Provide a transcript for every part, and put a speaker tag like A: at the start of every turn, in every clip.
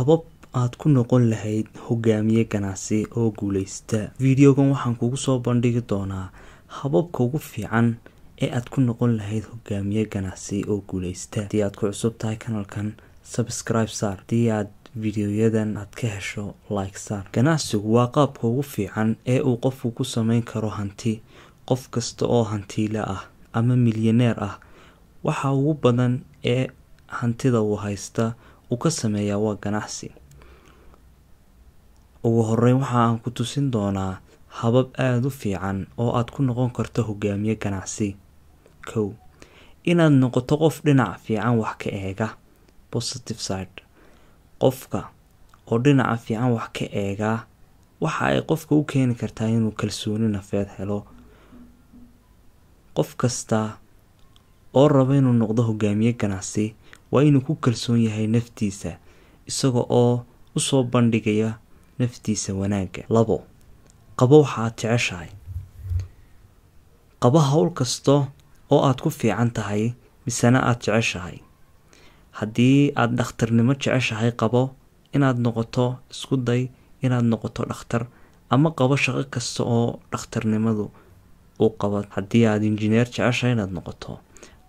A: Habab aad ku noqon lahayd hogaamiye ganacsi oo guuleysta. Videogan waxaan kugu soo bandhigi doonaa hababka ugu fiican ee aad ku noqon lahayd hogaamiye ganacsi oo guuleysta. Haddii aad ku cusub tahay kanalkan, subscribe saar. Haddii aad videoyadan aad ka hesho, like saar. Ganacsigu waa qaabka ugu fiican ee uu qofku ku sameyn karo hanti. Qof kasta oo hantiile ah ama milyaneer ah, waxa ugu badan ee hantida uu haysta uu ka sameeyaa waa ganacsi. Ugu horeyn, waxa aan ku tusin doonaa habab aada u fiican oo aad ku noqon karto hogaamiye ganacsi. 1, inaad noqoto qof dhinac fiican wax ka eega, positive side. Qofka oo dhinaca fiican wax ka eegaa waxa ay qofka u keeni kartaa inuu kalsooni nafeed helo. Qof kasta oo raba inuu noqdo hogaamiye ganacsi waa inuu ku kalsoon yahay naftiisa, isaga oo usoo bandhigaya naftiisa wanaagga. 2, qabo waxa aad jeceshahay. Qabo hawl kasta oo aad ku fiican tahay misena aad jeceshahay. Haddii aad dhakhtarnimo jeceshahay, qabo inaad noqoto, isku day inaad noqoto dhakhtar, ama qabo shaqo kasta oo dhakhtarnimadu uu qabo. Haddii aad injineer jeceshahay inaad noqoto,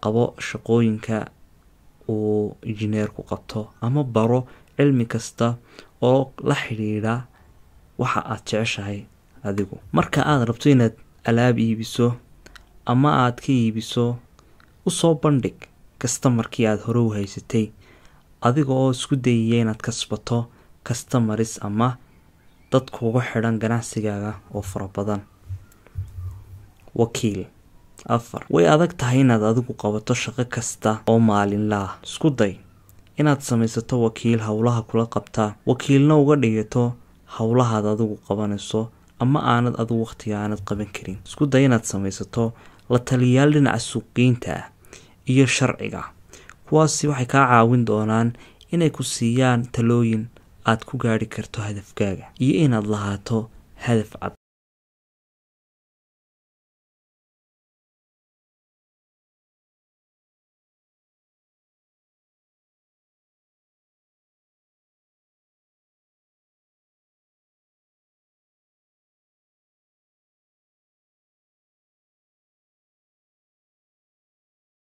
A: qabo shaqooyinka uu injineerku qabto, ama baro cilmi kasta oo la xidhiidha waxa aad jeceshahay adigu. Marka aad rabto inaad alaab iibiso ama aad ka iibiso, usoo bandhig customerkii aad hore u haysatay, adiga oo isku dayaya inaad kasbato customers ama dad kugu xidhan ganacsigaaga oo fara badan. Wakiil. 4, way adag tahay inaad adigu qabato shaqo kasta oo maalinla ah. Isku day inaad samaysato wakiil howlaha kula qabtaa, wakiilna uga dhigato howlahaad adigu qabanayso ama aanad adigu waqtiga aanad qaban karin. Isku day inaad samaysato la taliyayaal dhinaca suuqgeynta ah iyo sharciga. Kuwaasi waxay kaa caawin doonaan inay ku siiyaan talooyin aad ku gaari karto hadafkaaga iyo inaad lahaato hadaf cad.